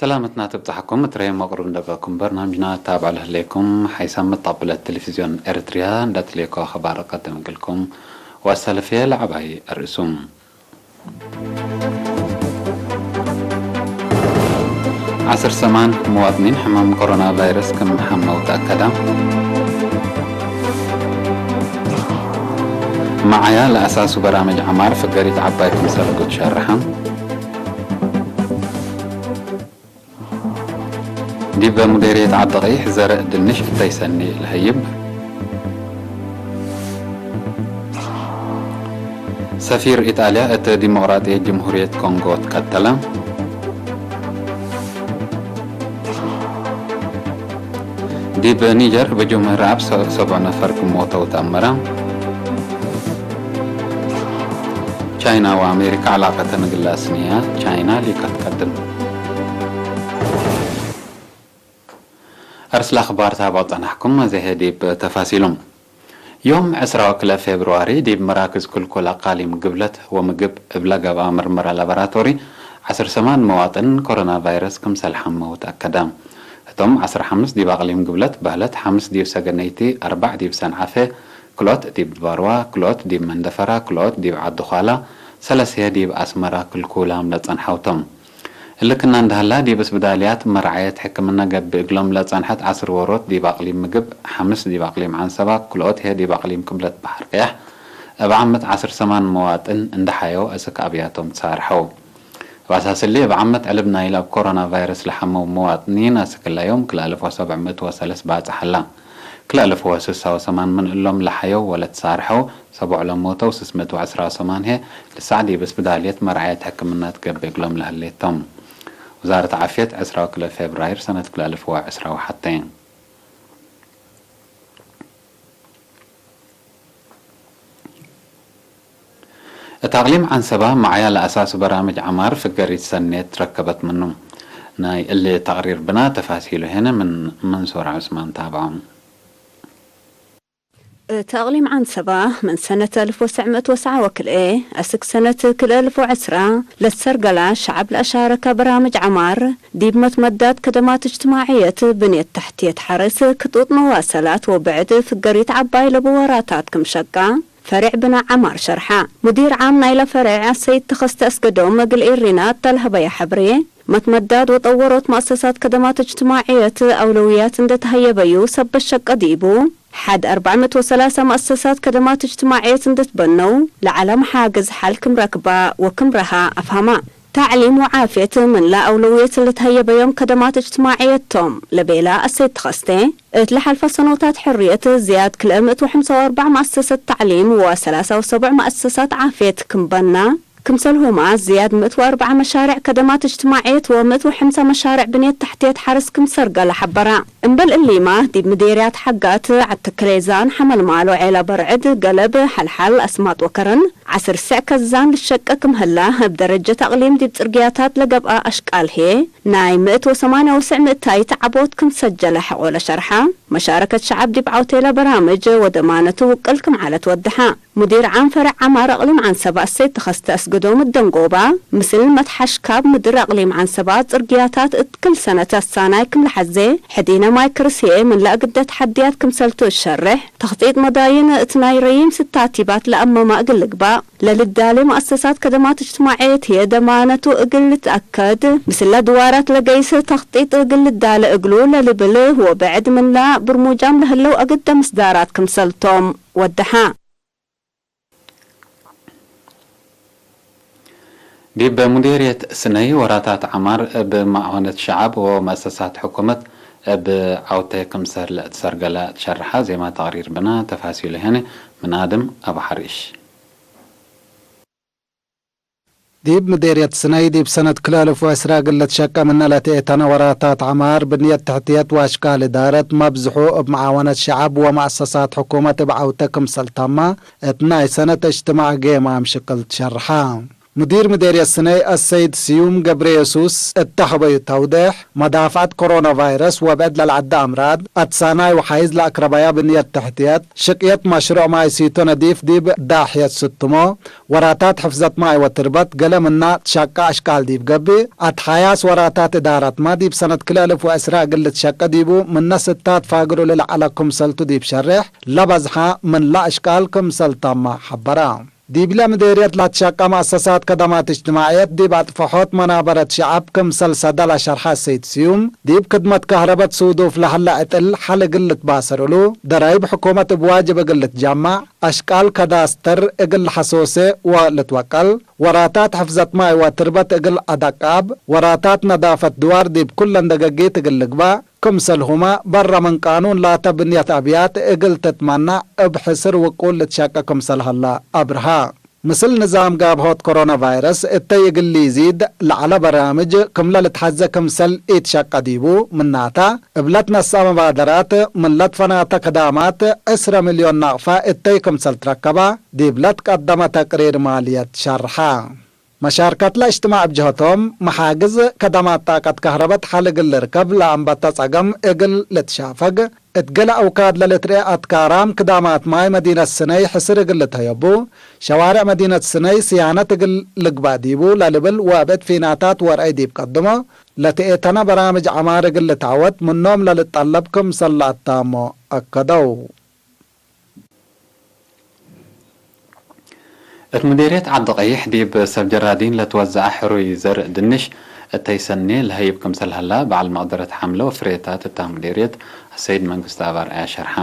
ሰላምትና ትብጻሕኩም፣ እትረየ መቕሩብ እንደበኩም በርናምጅና ታብዕ ለህሌኩም ሓይሳም መጣብለት ቴሌቪዝዮን ኤርትርያ እንዳትሌኮ ኣኸባር ቀደም ግልኩም ዋሳለፍየ ለዓባይ ኣርእሱም። ዓስር ሰማን መዋጥኒን ሕማም ኮሮና ቫይረስ ከም ሓመው ተኣከዳ። መዓያ ለኣሳሱ በራመጅ ዓማር ፍገሪት ዓባይ ክምሰል ጉድ ሸርሓ። ዲበ ሙዴርየት ዓዲ ቀይሕ ዘርእ ድንሽ እተይሰኒ ለሀይብ። ሰፊር ኢጣልያ እተ ዲሞቅራጥየት ጅምሁርየት ኮንጎ ትቀተለ። ዲብ ኒጀር ብጁም ርኣብ ሰ-፣ ሰብዑ ነፈር ክሞተው ተኣመረ። ቻይና ወኣሜሪካ ዕላቀተን ግላስንያ ቻይና ሊካ ትቀድም። ኣርስላ ኣኽባር ታባቕ ጸናሕኩም፣ ዘሄ ዲብ ተፋሲሉ። ዮም ዕስራ ወክልተ ፌብርዋሪ ዲብ መራክዝ ክልኩል ኣቃሊም ግብለት ወምግብ እብለ ገብኣ ምርመራ ላቦራቶሪ ዓስር ሰማን መዋጥን ኮሮና ቫይረስ ክምሰል ሓመው ተኣከዳ። እቶም ዓስር ሓምስ ዲብ ኣቅሊም ግብለት ባህለት ሓምስ ዲብ ሰገነይቲ ኣርባዕ ዲብ ሰንዓፈ ክልኦት ዲብ ባርዋ ክልኦት ዲብ መንደፈራ ክልኦት ዲብ ዓዲ ዃላ ሰለስየ ዲብ ኣስመራ ክልኩላም ለጸንሓውቶም። እልክና እንዳህላ ዲብ እስብዳልያት መርዓየት ሕክምና ገብእ እግሎም ለጸንሐት ዓስር ወሮት ዲብ ኣቅሊም ምግብ ሓምስ ዲብ ኣቅሊም ዓንሰባ ክልኦት ሄ ዲብ ኣቅሊም ቅብለት ባሕር ቀያሕ እብ ዓመት ዓስር ሰማን መዋጥን እንዳሓዮ እስክ ኣብያቶም ተሳርሐው። ባሳስሊ እብ ዓመት ዕልብ ናይል ኣብ ኮሮና ቫይረስ ለሓመው መዋጥኒን ኣስክላዮም ክልኣልፎ ሰብዕ ምእት ወሰለስ ባጽሓላ። ክልኣልፎ ስሳ ወሰማን ምን እሎም ለሓዮ ወለተሳርሐው ሰብዕ ለሞተው ስስ ምእት ወዕስራ ሰማንሄ ልሳዕዲ ብስብዳልየት መርዓየት ሕክምና ትገብእ እግሎም ለህሌቶም። ውዛረት ዓፍየት ዕስራ ወክልተ ፌብራይር ሰነት ክልኣልፍዋ ዕስራ ወሓተ። እታ ኣቕሊም ዓንሰባ መዓያ ለኣሳሱ በራምጅ ዓማር ፍገሪት ሰኔት ትረከበት ምኑ። ናይ እሊ ተቕሪር ብና ተፋሲሉ ሄነ ምን መንሱር ዑስማን ታብዖም። እታ ኣቕሊም ዓንሰባ ምን ሰነት ኣልፍ ወሰዕ ምእት ወሰዓ ወክልኤ ኣስክ ሰነት ክልኤ ኣልፍ ወዐስራ ለትሰርገላ ሸዓብ ለኣሻረካ በራምጅ ዓማር ዲብ መትመዳት ከደማት እጅትማዕየት ብንየት ተሕትየት ሓርስ ክጡጥ መዋሰላት ወብዕድ ፍገሪት ዓባይ ለብወራታት ክም ሸቃ ፈሬዕ ብና ዓማር ሸርሓ። ሙዲር ዓም ናይላ ፈሬዕ ኣሰይድ ተኸስተ ኣስገዶም እግል ኤሪና እተልሀበያ ሐብሬ፣ መትመዳድ ወጠወሮት መእሰሳት ከደማት እጅትማዕየት ኣውለውያት እንደተሀየበዩ ሰበት ሸቀ ዲቡ፣ ሐድ ኣርባዕ ምእት ወሰላሳ መእሰሳት ከደማት እጅትማዕየት እንደትበነው፣ ለዓላ መሓግዝ ሐል ክም ረክባ ወክም ረሃ ኣፍሃማ። ታዕሊም ወዓፍየት ምንላ ኣውለውየት ለተሀየበዮም ከደማት እጅትማዕየት ቶም፣ ለቤላ ኣሰይድ ተኸስተ፣ እት ለሓልፋ ሰኖታት ሕርየት ዝያድ ክልኤ ምእት ወሐምሳ ወኣርባዕ መእሰሰት ታዕሊም ወሰላሳ ወሰቡዕ መእሰሳት ዓፍየት ክምበና፣ ክምሰልሁማ ዝያድ ምእት ወኣርባዓ መሻርዕ ከደማት እጅትማዕየት ወምእት ወሐምሳ መሻርዕ ብንየት ተሕትየት ሓርስ ክምሰርገላ ሐበራ። እምበል እሊማ፣ ዲብ ምዴርያት ሓጋት ዓተክሌዛን ሐመልማሎ ዔላ በርዕድ፣ ገለብ፣ ሐልሓል፣ ኣስማጥ ወከረን፣ ዓስር ስዕ ከዛን ልሸቀ ክምህላ፣ እብ ደረጀት ኣቕሊም ዲብ ጽርግያታት ለገብኣ ኣሽቃል ህዬ፣ ናይ ምእት ወሰማንያ ወስዕ ምእታይት ዓቦት ክም ሰጀለ ሐቆለ ሸርሓ፣ መሻረከት ሸዓብ ዲብ ዓውቴለ በራምጅ ወደማነቱ ውቅል ክም ዓለት ወድሓ። ሙዲር ዓም ፈረዕ ዓማር ኣቕሊም ዓንሰባ እሰይድ ተኸስተ ኣስገዶም እደንጎባ፣ ምስል መትሓሽ ካብ ምድር ኣቕሊም ዓንሰባ ጽርግያታት እት ክል ሰነት ኣሳናይ ክም ለሐዜ፣ ሕዲነ ማይ ክርስዬ ምን ለእግደ ተሓድያት ክምሰልቱ እሸርሕ፣ ተኽጢጥ መዳይን እት ናይ ረይም ስታቲባት ለኣመማ እግል ልግባእ፣ ለልዳሌ መአሰሳት ከደማት እጅትማዕየት ህዬ ደማነቱ እግል ልትአከድ፣ ምስለ ድዋራት ለገይስ ተኽጢጥ እግል ልዳለ እግሉ ለልብል ወብዕድ ምንላ ብርሙጃም ለህለው አግደ ምስዳራት ክምሰልቶም ወደሓ። ዲብ ሙዴርየት ስነይ ወራታት ዓማር እብ መዓወነት ሸዓብ ወመአሰሳት ሕኩመት እብ ዓውተ ክምሰል እትሰርገለ እትሸርሓ ዜማ ተቕሪር ብና ተፋሲሉ ሄነ ምን ኣድም ኣብ ሓሪሽ። ዲብ ምዴርየት ስነይ ዲብ ሰነት ክልኤ እልፍ ወዕስራ እግል ልትሸቀ ምነ ለትኤተነ ወራታት ዓማር ብንየት ትሕትየት ወአሽቃል እዳረት መብዝሑ እብ መዓወነት ሸዓብ ወመአሰሳት ሕኩመት እብ ዓውተ ክምሰል ታማ እት ናይ ሰነት እጅትማዕ ጌማም ሽቅል ትሸርሓ። مدير مديرية سني السيد سيوم قبريسوس اتهبوا توضيح مدافعة كورونا فيروس وبعد للعدة أمراض أتساناي وحيز لأقربايا بنية تحتيات شقية مشروع ماي سيتو نضيف ديب داحية ستمو وراتات حفظت ماي وتربت قلم النا تشاقا أشكال ديب قبي أتحياس وراتات إدارة ما ديب سنة كل ألف وأسراء قلت شاقا ديبو من ناس التات فاقروا للعلى كمسلتو ديب شرح لبزحة من لا أشكال كمسلتا ما حبرا. ዲብለ ምዴርየት ላትሸቀ መእሰሳት ከደማት እጅትማዕየት ዲብ ኣጥፈሖት መናበረት ሸዐብ ክምሰል ሰደላ ሸርሐ ሰይድ ስዩም፣ ዲብ ክድመት ከህረበት ሱዱፍ ለሀለ ዕጥል ሐለ እግል ልትባሰር እሉ፣ ደራይብ ሕኩመት እብ ዋጅብ እግል ልትጃማዕ፣ አሽቃል ከዳስተር እግል ለሐሶሴ ወልትወቀል፣ ወራታት ሕፍዘት ማይ ወትርበት እግል አዳቃብ፣ ወራታት ነዳፈት ድዋር ዲብ ኩለን ደገጊት እግል ልግባእ፣ ክምሰልሁመ በረ ምን ቃኑን ላተ ብንየት አብያት እግል ትትመነዕ እብ ሕስር ውቁል ልትሸቀ ክምሰል ሀላ አብርሃ። ምስል ንዛም ጋብሆት ኮሮና ቫይረስ እተይ እግል ሊዚድ ለዐለ በራምጅ ክምለ ልትሐዘ ክምሰል ኢትሸቀ ዲቡ፣ ምናተ እብለት ነስአ መባደራት ምን ለትፈናተ ከዳማት ዕስረ ሚልዮን ናቅፋ እተይ ክምሰል ትረከባ ዲብ ለትቀደመ ተቅሪር ማልየት ሸርሐ። መሻርከትለ እጅትማዕ እብ ጀህቶም፣ መሓግዝ ከደማት ጣቀት ከህረበት ሐል እግል ልርከብ ለአንበተ ጸገም እግል ልትሻፈግ፣ እት ገለ አውካድ ለልትርኤ አትካራም ክዳማት ማይ መዲነት ስነይ ሕስር እግል ልትሀየቡ፣ ሸዋርዕ መዲነት ስነይ ስያነት እግል ልግባእ ዲቡ ለልብል ወእብ እት ፊናታት ወርአይ ዲብ ቀድሞ ለትኤተነ በራምጅ ዐማር እግል ልትዐወት ምኖም ለልትጠለብ ክምሰል ለአታሞ አከደው። እት ምዴርየት ዓዲ ቀይሕ ዲብ ሰብ ጀራዲን ለትወዘዐ ሕሩይ ዘርእ ድንሽ እተይ ሰኔ ለሀይብ ክምሰል ሀላ በዓል መቅደረት ሐምለ ወፍሬታት እታ ምዴርየት አሰይድ መንግስትኣብ አርአያ ሸርሐ።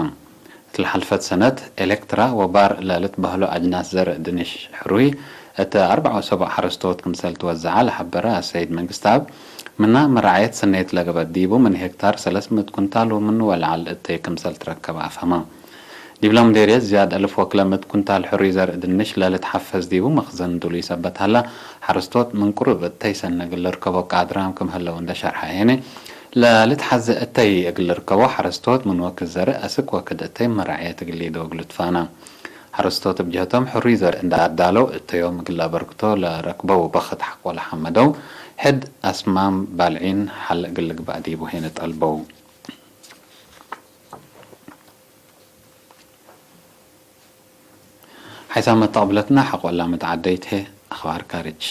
እት ለሐልፈት ሰነት ኤሌክትራ ወባር ለልትበህሎ አጅናስ ዘርእ ድንሽ ሕሩይ እት አርብዓ ወሰቡዕ ሐረስቶት ክምሰል ትወዘዐ ለሐበረ አሰይድ መንግስትኣብ፣ ምና መራዕየት ሰኔት ለገበት ዲቡ ምን ሄክታር ሰለስ ምእት ኩንታል ወምኑ ወለዐል እተይ ክምሰል ትረከበ አፍሀመ። ዲብለ ምዴርየት ዝያድ አልፍ ወክለ ምእት ኩንታል ሕሩይ ዘርእ ድንሽ ለልትሐፈዝ ዲቡ መክዘን ዱሉይ ሰበት ሀላ፣ ሐረስቶት ምን ቅሩብ እተይ ሰነ እግል ልርከቦ ቃድራም ክም ህለው እንደ ሸርሐ ሄነ፣ ለልትሐዘ እተይ እግል ልርከቦ ሐረስቶት ምን ወክድ ዘርእ አስክ ወክድ እተይ መራዕየት እግል ሊደው እግል ልትፋና። ሐረስቶት እብ ጀህቶም ሕሩይ ዘርእ እንደ አዳለው እተዮም እግል ለአበርክቶ ለረክበው በክት ሐቆ ለሐመደው፣ ሕድ አስማም ባልዒን ሐል እግል ልግባእ ዲቡ ሄነ ጠልበው። ሓይሳም መተቕብለትና ሓቆላ መተዓደይት ሄ ኣኽባር ካርጅ።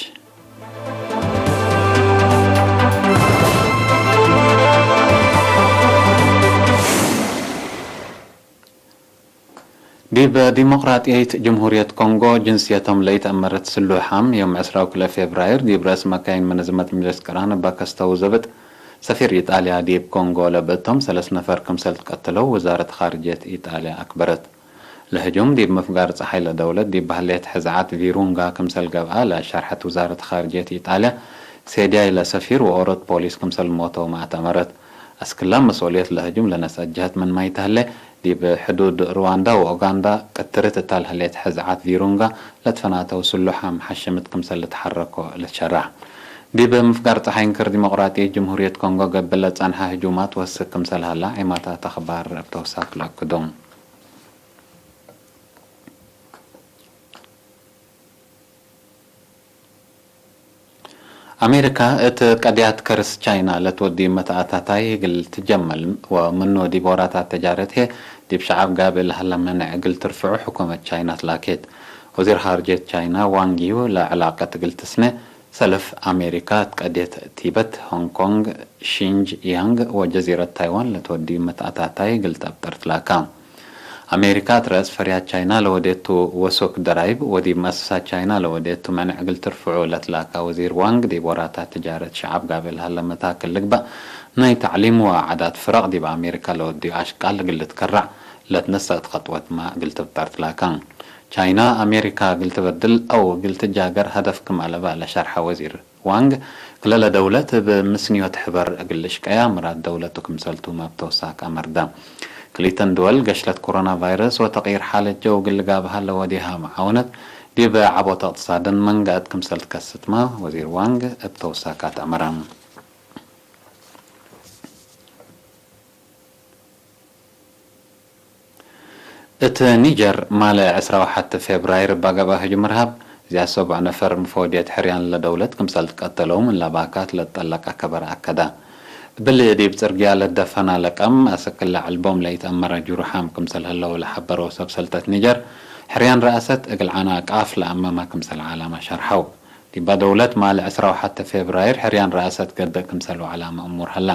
ዲብ ዲሞቅራጥየት ጅምሁርየት ኮንጎ ጅንስየቶም ለይተአመረት ስሉሓም ዮም ዕስራ ወክልኤ ፌብራይር ዲብ ረእስ መካይን መነዝመት ምጅልስ ቅራን እባ ከስተው ዘብጥ ሰፊር ኢጣልያ ዲብ ኮንጎ ለብእቶም ሰለስ ነፈር ክምሰል ትቀተለው ውዛረት ኻርጅየት ኢጣልያ አክበረት። ለህጁም ዲብ ምፍጋር ጸሓይ ለደውለት ዲብ በህሌት ሕዝዓት ቪሩንጋ ክምሰል ገብአ ለሸርሐት ውዛረት ኻርጅየት ኢጣልያ፣ ሴድያይ ለሰፊር ወኦሮት ፖሊስ ክምሰል ሞተው ማእት አመረት። አስክላ መስኡልየት ለህጁም ለነስአት ጀህት ምንማይ ተህሌ፣ ዲብ ሕዱድ ሩዋንዳ ወኡጋንዳ ቅትርት እታ ለህሌት ሕዝዓት ቪሩንጋ ለትፈናተው ስሉሓም ሐሽምት ክምሰል ልትሐረኮ ልትሸራሕ። ዲብ ምፍጋር ጸሓይ እንክር ዲሞቅራጥየት ጅምሁርየት ኮንጎ ገብእ ለጸንሐ ህጁማት ወስክ ክምሰል ሀላ ዔማታት አኽባር እብ ተውሳክ ለአክዶም። አሜሪካ እት ቀድያት ከርስ ቻይና ለትወድዩ መትአታታይ እግል ትጀመል ወምኑ ዲብ ወራታት ተጃረት ህዬ ዲብ ሸዐብ ጋብእ ለሀለ መነዕ እግል ትርፍዑ ሕኩመት ቻይና ትላኬት። ወዚር ኻርጅየት ቻይና ዋንግ ዩ ለዕላቀት እግል ትስነ ሰልፍ አሜሪካ እት ቀድየት ቲበት፣ ሆንግ ኮንግ፣ ሺንጅ ያንግ ወጀዚረት ታይዋን ለትወድዩ መትአታታይ እግል ተአብጠር ትላካ። አሜሪካ እት ረአስ ፈርያት ቻይና ለወዴቱ ወሱክ ደራይብ ወዲብ መአሰሳት ቻይና ለወዴቱ መነዕ እግል ትርፍዑ ለትላካ ወዚር ዋንግ፣ ዲብ ወራታት ትጃረት ሸዐብ ጋብእ ለሀለ መታክል ልግባእ ናይ ተዕሊም ወዓዳት ፍረቅ ዲብ አሜሪካ ለወድዩ አሽቃል እግል ልትከረዕ ለትነሰአት ኸጥወት ማ እግል ትብጠር ትላካ። ቻይና አሜሪካ እግል ትበድል አው እግል ትጃገር ሀደፍ ክም አለበ ለሸርሐ ወዚር ዋንግ፣ ክለለ ደውለት እብ ምስንዮት ሕበር እግል ልሽቀያ ምራድ ደውለቱ ክምሰልቱ መብ ተውሳክ አመርደ። ክልኢተን ድወል ገሽለት ኮሮና ቫይረስ ወተቅይር ሓለት ጀው እግል ልጋብሃ ለወዴሃ መዓውነት ዲብ ዐቦት እቅትሳደን መንገአት ክምሰል ትከስትመ ወዚር ዋንግ እብ ተውሳካት አመረ። እት ኒጀር፣ ማለ ዕስራ ወሐት ፌብራይር እባ ገብአ ህጁም እርሃብ፣ እዚያ ሰቡዕ ነፈር ምፎድየት ሕርያን ለደውለት ክምሰል ትቀተለውም እላባካት ለጠለቃ ከበረ ኣከዳ። እብል ዲብ ጽርግያ ለደፈና ለቀም ኣሰክላ ዕልቦም ለይትኣመረ ጅሩሓም ክምሰል ህለው ለሓበረው ሰብ ሰልጠት ኒጀር፣ ሕርያን ረኣሰት እግል ዓና ቃፍ ለኣመማ ክምሰል ዓላማ ሸርሐው። ዲባ ደውለት ማል ዕስራ ወሓተ ፌብራይር ሕርያን ረኣሰት ገብእ ክምሰል ወዓላማ እሙር ሀላ።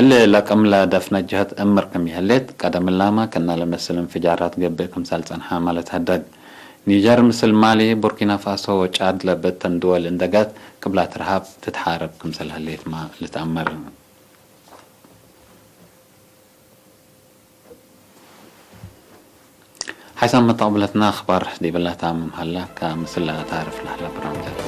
እሊ ለቅም ለደፍነ ጀህት እምር ክም ይህሌት፣ ቀደም እላማ ክና ለመስል እንፍጃራት ገብእ ክምሰል ጸንሓ ማለት ሀደግ። ኒጀር ምስል ማሊ፣ ቡርኪና ፋሶ ወጫድ ለበተን ድወል እንደጋት ቅብላት ረሃብ ትትሓረብ ክምሰል ሀሌትማ ልትኣመር። ሓይሳም መተቕብለትና ኣኽባር ዲብላ ታምም ሃላ፣ ካብ ምስላ ታርፍ ናህላ ብራምጃት